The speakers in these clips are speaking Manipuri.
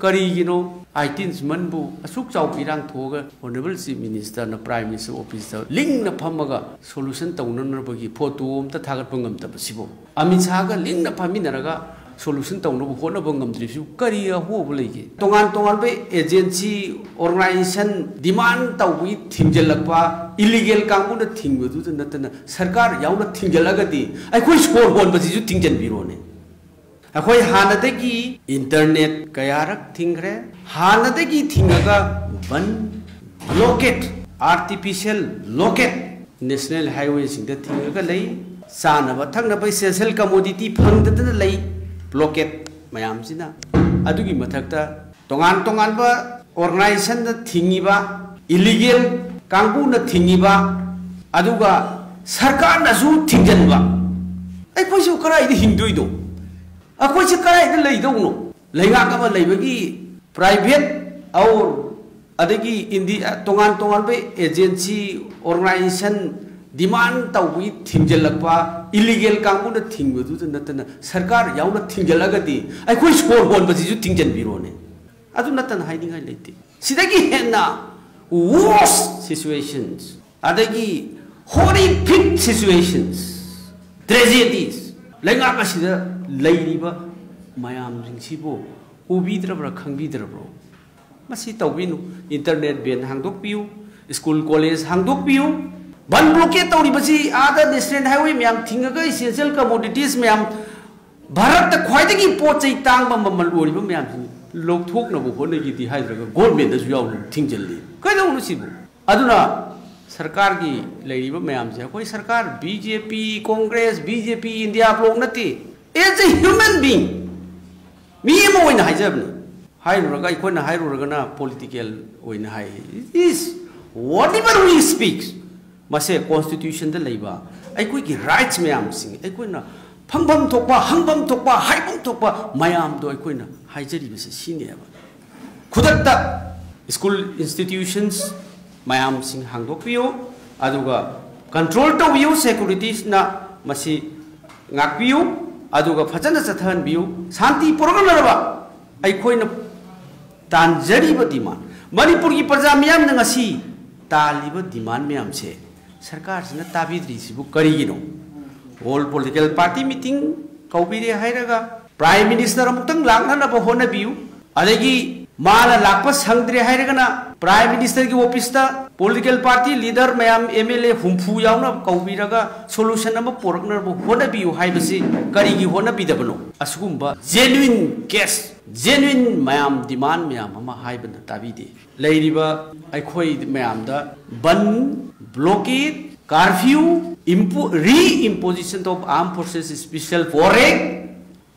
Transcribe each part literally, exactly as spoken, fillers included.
ꯀꯔꯤꯒꯤꯅꯣ ꯑꯥꯏꯇꯤꯟꯁ ꯃꯟꯕꯨ ꯑꯁꯨꯛ ꯆꯥꯎꯕ ꯏꯔꯥꯡ ꯊꯣꯛꯑꯒ Honourable Chief Ministerꯅ Prime Minister Officeꯇ ꯂꯤꯡꯅ ꯐꯝꯃꯒ solution ꯇꯧꯅꯅꯕꯒꯤ photo ꯑꯝꯇ ꯊꯥꯒꯠꯄ ꯉꯝꯗꯕꯁꯤꯕꯨ? ꯑꯃꯤꯠ ꯁꯥꯍꯒ ꯂꯤꯡꯅ ꯐꯝꯃꯤꯟꯅꯔꯒ solution ꯇꯧꯅꯕ ꯍꯣꯠꯅꯕ ꯉꯝꯗ꯭ꯔꯤꯕꯁꯤꯕꯨ ꯀꯔꯤ ꯑꯍꯣꯕ ꯂꯩꯒꯦ? ꯇꯣꯉꯥꯟ ꯇꯣꯉꯥꯟꯕ agency, organisation demand ꯇꯧꯕꯒꯤ ꯊꯤꯡꯖꯤꯜꯂꯛꯄ, illegal ꯀꯥꯡꯕꯨꯅ ꯊꯤꯡꯕꯗꯨꯗ ꯅꯠꯇꯅ ꯁꯔꯀꯥꯔ ꯌꯥꯎꯅ ꯊꯤꯡꯖꯤꯜꯂꯛꯑꯒꯗꯤ ꯑꯩꯈꯣꯏ ꯁꯣꯔ ꯍꯣꯟꯕꯁꯤꯁꯨ ꯊꯤꯡꯖꯤꯟꯕꯤꯔꯣꯅꯦ꯫ ꯑꯩꯈꯣꯏ ꯍꯥꯟꯅꯗꯒꯤ internet ꯀꯌꯥꯔꯛ ꯊꯤꯡꯈ꯭ꯔꯦ꯫ ꯍꯥꯟꯅꯗꯒꯤ ꯊꯤꯡꯉꯒ ꯕꯟ, blockade, artificial blockade, national highwayꯁꯤꯡꯗ ꯊꯤꯡꯉꯒ ꯂꯩ꯫ ꯆꯥꯅꯕ ꯊꯛꯅꯕ essential commodity ꯐꯪꯗꯗꯅ ꯂꯩ꯫ Blockade ꯃꯌꯥꯝꯁꯤꯅ꯫ ꯑꯗꯨꯒꯤ ꯃꯊꯛꯇ ꯇꯣꯉꯥꯟ ꯇꯣꯉꯥꯟꯕ organisationꯅ ꯊꯤꯡꯉꯤꯕ, illegal ꯀꯥꯡꯕꯨꯅ ꯊꯤꯡꯉꯤꯕ, ꯑꯗꯨꯒ ꯁꯔꯀꯥꯔꯅꯁꯨ ꯊꯤꯡꯖꯤꯟꯕ꯫ ꯑꯩꯈꯣꯏꯁꯨ ꯀꯗꯥꯏꯗ ꯍꯤꯡꯗꯣꯏꯅꯣ? ꯑꯩꯈꯣꯏꯁꯦ ꯀꯗꯥꯏꯗ ꯂꯩꯗꯧꯅꯣ? ꯂꯩꯉꯥꯛ ꯑꯃ ꯂꯩꯕꯒꯤ private or ꯑꯗꯒꯤ ꯏꯟꯗꯤ-, ꯇꯣꯉꯥꯟ ꯇꯣꯉꯥꯟꯕ agency, organisation demand ꯇꯧꯕꯒꯤ ꯊꯤꯡꯖꯤꯜꯂꯛꯄ, illegal ꯀꯥꯡꯕꯨꯅ ꯊꯤꯡꯕꯗꯨꯗ ꯅꯠꯇꯅ ꯁꯔꯀꯥꯔ ꯌꯥꯎꯅ ꯊꯤꯡꯖꯤꯜꯂꯒꯗꯤ ꯑꯩꯈꯣꯏ ꯁꯣꯔ ꯍꯣꯟꯕꯁꯤꯁꯨ ꯊꯤꯡꯖꯤꯟꯕꯤꯔꯣꯅꯦ꯫ ꯑꯗꯨ ꯅꯠꯇꯅ ꯍꯥꯏꯅꯤꯡꯉꯥꯏ ꯂꯩꯇꯦ꯫ ꯁꯤꯗꯒꯤ ꯍꯦꯟꯅ worse situations, ꯑꯗꯒꯤ horrific situations, tragedies, ꯂꯩꯉꯥꯛ ꯑꯁꯤꯗ ꯂꯩꯔꯤꯕ ꯃꯌꯥꯝꯁꯤꯡꯁꯤꯕꯨ ꯎꯕꯤꯗ꯭ꯔꯕ꯭ꯔꯥ, ꯈꯪꯕꯤꯗ꯭ꯔꯕ꯭ꯔꯣ? ꯃꯁꯤ ꯇꯧꯕꯤꯅꯨ꯫ Internet ban ꯍꯥꯡꯗꯣꯛꯄꯤꯌꯨ, school college ꯍꯥꯡꯗꯣꯛꯄꯤꯌꯨ꯫ ꯕꯟ blockade ꯇꯧꯔꯤꯕꯁꯤ ꯑꯥꯗ national highway ꯃꯌꯥꯝ ꯊꯤꯡꯉꯒ essential commodities ꯃꯌꯥꯝ, ꯚꯥꯔꯠꯇ ꯈ꯭ꯋꯥꯏꯗꯒꯤ ꯄꯣꯠ ꯆꯩ ꯇꯥꯡꯕ ꯃꯃꯜ ꯑꯣꯏꯔꯤꯕ ꯃꯌꯥꯝꯁꯤ ꯂꯧꯊꯣꯛꯅꯕ ꯍꯣꯠꯅꯈꯤꯗꯤ ꯍꯥꯏꯗ꯭ꯔꯒ governmentꯇꯁꯨ ꯌꯥꯎꯅ ꯊꯤꯡꯖꯤꯜꯂꯤ꯫ ꯀꯩꯗꯧꯅꯣ ꯁꯤꯕꯨ? ꯑꯗꯨꯅ ꯁꯔꯀꯥꯔꯒꯤ ꯂꯩꯔꯤꯕ ꯃꯌꯥꯝꯁꯦ, ꯑꯩꯈꯣꯏ ꯁꯔꯀꯥꯔ, BJP, Congress, BJP, India bloc ꯅꯠꯇꯦ꯫ As a human being, ꯃꯤ ꯑꯃ ꯑꯣꯏꯅ ꯍꯥꯏꯖꯕꯅꯤ꯫ ꯍꯥꯏꯔꯨꯔꯒ, ꯑꯩꯈꯣꯏꯅ ꯍꯥꯏꯔꯨꯔꯒꯅ political ꯑꯣꯏꯅ ꯍꯥꯏ꯫ It is whatever we speak, ꯃꯁꯦ constitutionꯗ ꯂꯩꯕ ꯑꯩꯈꯣꯏꯒꯤ rights ꯃꯌꯥꯝꯁꯤꯡ, ꯑꯩꯈꯣꯏꯅ ꯐꯪꯐꯝ ꯊꯣꯛꯄ, ꯍꯪꯐꯝ ꯊꯣꯛꯄ, ꯍꯥꯏꯐꯝ ꯊꯣꯛꯄ ꯃꯌꯥꯝꯗꯣ ꯑꯩꯈꯣꯏꯅ ꯍꯥꯏꯖꯔꯤꯕꯁꯤ ꯁꯤꯅꯦꯕ꯫ ꯈꯨꯗꯛꯇ school institutions ꯃꯌꯥꯝꯁꯤꯡ ꯍꯥꯡꯗꯣꯛꯄꯤꯌꯨ, ꯑꯗꯨꯒ control ꯇꯧꯕꯤꯌꯨ, securitiesꯅ ꯃꯁꯤ ꯉꯥꯛꯄꯤꯌꯨ, ꯑꯗꯨꯒ ꯐꯖꯅ ꯆꯠꯊꯍꯟꯕꯤꯌꯨ꯫ ꯁꯥꯟꯇꯤ ꯄꯨꯔꯛꯅꯅꯕ ꯑꯩꯈꯣꯏꯅ ꯇꯥꯟꯖꯔꯤꯕ ꯗꯤꯃꯥꯟ, ꯃꯅꯤꯄꯨꯔꯒꯤ ꯄ꯭ꯔꯖꯥ ꯃꯤꯌꯥꯝꯅ ꯉꯁꯤ ꯇꯥꯜꯂꯤꯕ ꯗꯤꯃꯥꯟ ꯃꯌꯥꯝꯁꯦ ꯁꯔꯀꯥꯔꯁꯤꯅ ꯇꯥꯕꯤꯗ꯭ꯔꯤꯁꯤꯕꯨ ꯀꯔꯤꯒꯤꯅꯣ? All political party meeting ꯀꯧꯕꯤꯔꯦ ꯍꯥꯏꯔꯒ Prime Minister ꯑꯃꯨꯛꯇꯪ ꯂꯥꯛꯅꯅꯕ ꯍꯣꯠꯅꯕꯤꯌꯨ꯫ ꯑꯗꯒꯤ ꯃꯥꯅ ꯂꯥꯛꯄ ꯁꯪꯗ꯭ꯔꯦ ꯍꯥꯏꯔꯒꯅ Prime Ministerꯒꯤ officeꯇ political party leader ꯃꯌꯥꯝ, M L A ꯍꯨꯝꯐꯨ ꯌꯥꯎꯅ ꯀꯧꯕꯤꯔꯒ solution ꯑꯃ ꯄꯨꯔꯛꯅꯕ ꯍꯣꯠꯅꯕꯤꯌꯨ ꯍꯥꯏꯕꯁꯤ ꯀꯔꯤꯒꯤ ꯍꯣꯠꯅꯕꯤꯗꯕꯅꯣ? ꯑꯁꯤꯒꯨꯝꯕ genuine case, genuine ꯃꯌꯥꯝ demand ꯃꯌꯥꯝ ꯑꯃ ꯍꯥꯏꯕꯅ ꯇꯥꯕꯤꯗꯦ꯫ ꯂꯩꯔꯤꯕ ꯑꯩꯈꯣꯏ ꯃꯌꯥꯝꯗ ꯕꯟ, blockade, curfew, impo-, re-imposition of armed forces special foray,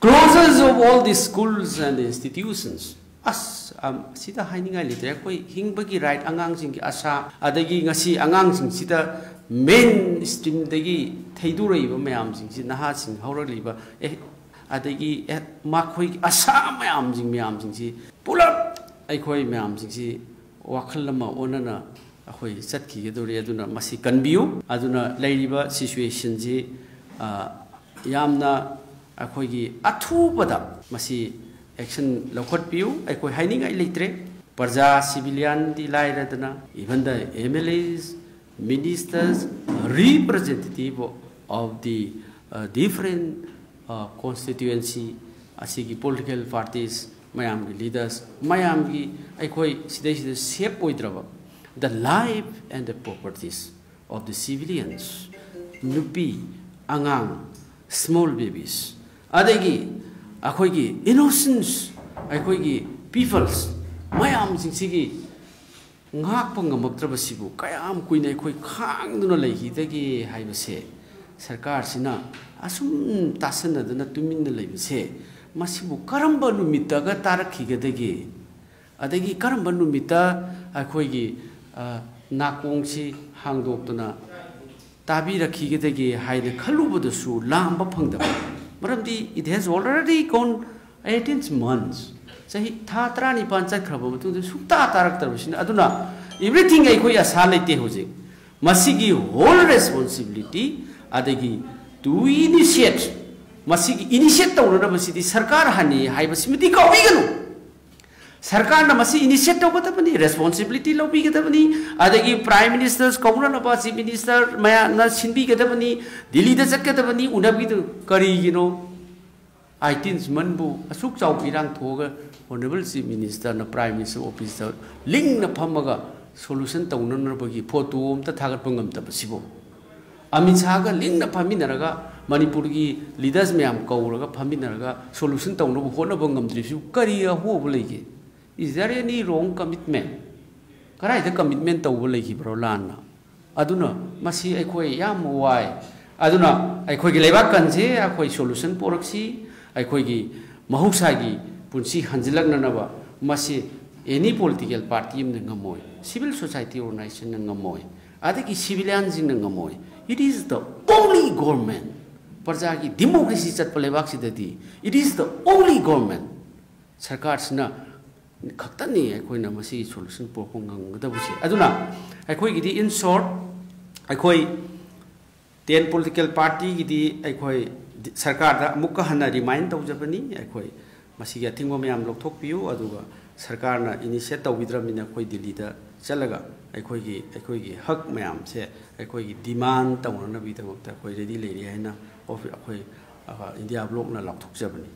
closures of all the schools and institutions. ꯑꯁ, ꯑꯝ, ꯁꯤꯗ ꯍꯥꯏꯅꯤꯡꯉꯥꯏ ꯂꯩꯇ꯭ꯔꯦ꯫ ꯑꯩꯈꯣꯏ ꯍꯤꯡꯕꯒꯤ right, ꯑꯉꯥꯡꯁꯤꯡꯒꯤ ꯑꯁꯥ, ꯑꯗꯒꯤ ꯉꯁꯤ ꯑꯉꯥꯡꯁꯤꯡꯁꯤꯗ main streamꯗꯒꯤ ꯊꯩꯗꯣꯔꯛꯏꯕ ꯃꯌꯥꯝꯁꯤꯡꯁꯤ, ꯅꯍꯥꯁꯤꯡ ꯍꯧꯔꯛꯂꯤꯕ, ꯑꯦ, ꯑꯗꯒꯤ, ꯑꯦ, ꯃꯈꯣꯏꯒꯤ ꯑꯁꯥ ꯃꯌꯥꯝꯁꯤꯡ, ꯃꯌꯥꯝꯁꯤꯡꯁꯤ ꯄꯨꯂꯞ ꯑꯩꯈꯣꯏ ꯃꯌꯥꯝꯁꯤꯡꯁꯤ ꯋꯥꯈꯜ ꯑꯃ ꯑꯣꯟꯅꯅ ꯑꯩꯈꯣꯏ ꯆꯠꯈꯤꯒꯗꯧꯔꯤ꯫ ꯑꯗꯨꯅ ꯃꯁꯤ ꯀꯟꯕꯤꯌꯨ꯫ ꯑꯗꯨꯅ ꯂꯩꯔꯤꯕ situationꯁꯤ, ꯑ, ꯌꯥꯝꯅ ꯑꯩꯈꯣꯏꯒꯤ ꯑꯊꯨꯕꯗ ꯃꯁꯤ action ꯂꯧꯈꯠꯄꯤꯌꯨ꯫ ꯑꯩꯈꯣꯏ ꯍꯥꯏꯅꯤꯡꯉꯥꯏ ꯂꯩꯇ꯭ꯔꯦ꯫ ꯄ꯭ꯔꯖꯥ, civilianꯗꯤ ꯂꯥꯏꯔꯗꯅ, even the M L As, ministers, representative of the, uh, different, uh, constituency, ꯑꯁꯤꯒꯤ political parties, ꯃꯌꯥꯝꯒꯤ leaders, ꯃꯌꯥꯝꯒꯤ, ꯑꯩꯈꯣꯏ ꯁꯤꯗꯩꯁꯤꯗ safe ꯑꯣꯏꯗ꯭ꯔꯕ, the life and the properties of the civilians, ꯅꯨꯄꯤ, ꯑꯉꯥꯡ, small babies, ꯑꯗꯒꯤ ꯑꯩꯈꯣꯏꯒꯤ innocents, ꯑꯩꯈꯣꯏꯒꯤ peoples ꯃꯌꯥꯝꯁꯤꯡꯁꯤꯒꯤ ꯉꯥꯛꯄ ꯉꯝꯃꯛꯇ꯭ꯔꯕꯁꯤꯕꯨ ꯀꯌꯥꯝ ꯀꯨꯏꯅ ꯑꯩꯈꯣꯏ ꯈꯥꯡꯗꯨꯅ ꯂꯩꯈꯤꯗꯒꯦ ꯍꯥꯏꯕꯁꯦ, ꯁꯔꯀꯥꯔꯁꯤꯅ ꯑꯁꯨꯝ ꯇꯥꯁꯟꯅꯗꯅ ꯇꯨꯃꯤꯟꯅ ꯂꯩꯕꯁꯦ, ꯃꯁꯤꯕꯨ ꯀꯔꯝꯕ ꯅꯨꯃꯤꯠꯇꯒ ꯇꯥꯔꯛꯈꯤꯒꯗꯒꯦ? ꯑꯗꯒꯤ ꯀꯔꯝꯕ ꯅꯨꯃꯤꯠꯇ ꯑꯩꯈꯣꯏꯒꯤ, ꯑ, ꯅꯥꯀꯣꯡꯁꯤ ꯍꯥꯡꯗꯣꯛꯇꯨꯅ ꯇꯥꯕꯤꯔꯛꯈꯤꯒꯗꯒꯦ ꯍꯥꯏꯅ ꯈꯜꯂꯨꯕꯗꯁꯨ ꯂꯥꯝꯕ ꯐꯪꯗꯕ꯫ ꯃꯔꯝꯗꯤ it has already gone eighteen months, ꯆꯍꯤ ꯊꯥ ꯇꯔꯥꯅꯤꯄꯥꯟ ꯆꯠꯈ꯭ꯔꯕ ꯃꯇꯨꯡꯗ ꯁꯨꯡꯇꯥ ꯇꯥꯔꯛꯇ꯭ꯔꯕꯁꯤꯅ꯫ ꯑꯗꯨꯅ everything ꯑꯩꯈꯣꯏ ꯑꯁꯥ ꯂꯩꯇꯦ ꯍꯧꯖꯤꯛ꯫ ꯃꯁꯤꯒꯤ whole responsibility, ꯑꯗꯒꯤ to initiate, ꯃꯁꯤꯒꯤ initiate ꯇꯧꯅꯅꯕꯁꯤꯗꯤ ꯁꯔꯀꯥꯔ ꯍꯥꯟꯅꯤ ꯍꯥꯏꯕꯁꯤꯃꯗꯤ ꯀꯥꯎꯕꯤꯒꯅꯨ꯫ ꯁꯔꯀꯥꯔꯅ ꯃꯁꯤ ꯏꯅꯤꯁꯤꯌꯦꯠ ꯇꯧꯒꯗꯕꯅꯤ, ꯔꯦꯁꯄꯣꯟꯁꯤꯕꯤꯂꯤꯇꯤ ꯂꯧꯕꯤꯒꯗꯕꯅꯤ꯫ ꯑꯗꯒꯤ ꯄ꯭ꯔꯥꯏꯝ ꯃꯤꯅꯤꯁꯇꯔ ꯀꯧꯅꯅꯕ ꯆꯤꯐ ꯃꯤꯅꯤꯁꯇꯔ ꯃꯌꯥꯝꯅ ꯁꯤꯟꯕꯤꯒꯗꯕꯅꯤ, ꯗꯤꯜꯂꯤꯗ ꯆꯠꯀꯗꯕꯅꯤ, ꯎꯅꯕꯤꯗꯨ꯫ ꯀꯔꯤꯒꯤꯅꯣ? ꯑꯥꯏꯇꯤꯟ ꯃꯟꯕꯨ ꯑꯁꯨꯛ ꯆꯥꯎꯕ ꯏꯔꯥꯡ ꯊꯣꯛꯑꯒ ꯑꯣꯅꯔꯦꯕꯜ ꯆꯤꯐ ꯃꯤꯅꯤꯁꯇꯔꯅ ꯄ꯭ꯔꯥꯏꯝ ꯃꯤꯅꯤꯁꯇꯔ ꯑꯣꯐꯤꯁꯇ ꯂꯤꯡꯅ ꯐꯝꯃꯒ ꯁꯣꯂꯨꯁꯟ ꯇꯧꯅꯅꯕꯒꯤ ꯐꯣꯇꯣ ꯑꯝꯇ ꯊꯥꯒꯠꯄ ꯉꯝꯗꯕꯁꯤꯕꯨ? ꯑꯃꯤꯠ ꯁꯥꯍꯒ ꯂꯤꯡꯅ ꯐꯝꯃꯤꯟꯅꯔꯒ ꯃꯅꯤꯄꯨꯔꯒꯤ ꯂꯤꯗꯔꯁ ꯃꯌꯥꯝ ꯀꯧꯔꯒ ꯐꯝꯃꯤꯟꯅꯔꯒ ꯁꯣꯂꯨꯁꯟ ꯇꯧꯅꯕ ꯍꯣꯠꯅꯕ ꯉꯝꯗ꯭ꯔꯤꯁꯤꯕꯨ ꯀꯔꯤ ꯑꯍꯣꯕ ꯂꯩꯒꯦ? Is there any wrong commitment? ꯀꯗꯥꯏꯗ ꯀꯃꯤꯠꯃꯦꯟ ꯇꯧꯕ ꯂꯩꯈꯤꯕ꯭ꯔꯣ ꯂꯥꯟꯅ? ꯑꯗꯨꯅ ꯃꯁꯤ ꯑꯩꯈꯣꯏ ꯌꯥꯝ ꯋꯥꯏ꯫ ꯑꯗꯨꯅ ꯑꯩꯈꯣꯏꯒꯤ ꯂꯩꯕꯥꯛ ꯀꯟꯁꯦ ꯑꯩꯈꯣꯏ ꯁꯣꯂꯨꯁꯟ ꯄꯣꯔꯛꯁꯤ꯫ ꯑꯩꯈꯣꯏꯒꯤ ꯃꯍꯧꯁꯥꯒꯤ ꯄꯨꯟꯁꯤ ꯍꯟꯖꯤꯜꯂꯛꯅꯅꯕ ꯃꯁꯤ ꯑꯦꯅꯤ ꯄꯣꯂꯤꯇꯤꯀꯦꯜ ꯄꯥꯔꯇꯤ ꯑꯃꯅ ꯉꯝꯃꯣꯏ, ꯁꯤꯚꯤꯜ ꯁꯣꯁꯥꯏꯇꯤ ꯑꯣꯔꯒꯅꯥꯏꯖꯦꯁꯟꯅ ꯉꯝꯃꯣꯏ, ꯑꯗꯒꯤ ꯁꯤꯚꯤꯂꯤꯌꯟꯁꯤꯡꯅ ꯉꯝꯃꯣꯏ꯫ It is the only government, ꯄ꯭ꯔꯖꯥꯒꯤ ꯗꯤꯃꯣꯀ꯭ꯔꯦꯁꯤ ꯆꯠꯄ ꯂꯩꯕꯥꯛꯁꯤꯗꯗꯤ it is the only government, ꯁꯔꯀꯥꯔꯁꯤꯅ ꯈꯛꯇꯅꯤ ꯑꯩꯈꯣꯏꯅ ꯃꯁꯤꯒꯤ ꯁꯣꯂꯨꯁꯟ ꯄꯨꯔꯛꯄ ꯉꯝꯒꯗꯕꯁꯦ꯫ ꯑꯗꯨꯅ ꯑꯩꯈꯣꯏꯒꯤꯗꯤ, in short, ꯑꯩꯈꯣꯏ ꯇꯦꯟ ꯄꯣꯂꯤꯇꯤꯀꯦꯜ ꯄꯥꯔꯇꯤꯒꯤꯗꯤ ꯑꯩꯈꯣꯏ ꯗꯤ-, ꯁꯔꯀꯥꯔꯗ ꯑꯃꯨꯛꯀ ꯍꯟꯅ ꯔꯤꯃꯥꯏꯟ ꯇꯧꯖꯕꯅꯤ, ꯑꯩꯈꯣꯏ ꯃꯁꯤꯒꯤ ꯑꯊꯤꯡꯕ ꯃꯌꯥꯝ ꯂꯧꯊꯣꯛꯄꯤꯌꯨ, ꯑꯗꯨꯒ ꯁꯔꯀꯥꯔꯅ ꯏꯅꯤꯁꯤꯌꯦꯠ ꯇꯧꯕꯤꯗ꯭ꯔꯕꯅꯤꯅ ꯑꯩꯈꯣꯏ ꯗꯤꯜꯂꯤꯗ ꯆꯠꯂꯒ ꯑꯩꯈꯣꯏꯒꯤ, ꯑꯩꯈꯣꯏꯒꯤ ꯍꯛ ꯃꯌꯥꯝꯁꯦ ꯑꯩꯈꯣꯏꯒꯤ ꯗꯤꯃꯥꯟ ꯇꯧꯅꯅꯕꯒꯤꯗꯃꯛꯇ ꯑꯩꯈꯣꯏ ꯔꯦꯗꯤ ꯂꯩꯔꯤ ꯍꯥꯏꯅ ꯑꯣꯐꯤ-, ꯑꯩꯈꯣꯏ, ꯑ, ꯏꯟꯗꯤꯌꯥ ꯕ꯭ꯂꯣꯛꯅ ꯂꯥꯎꯊꯣꯛꯆꯕꯅꯤ꯫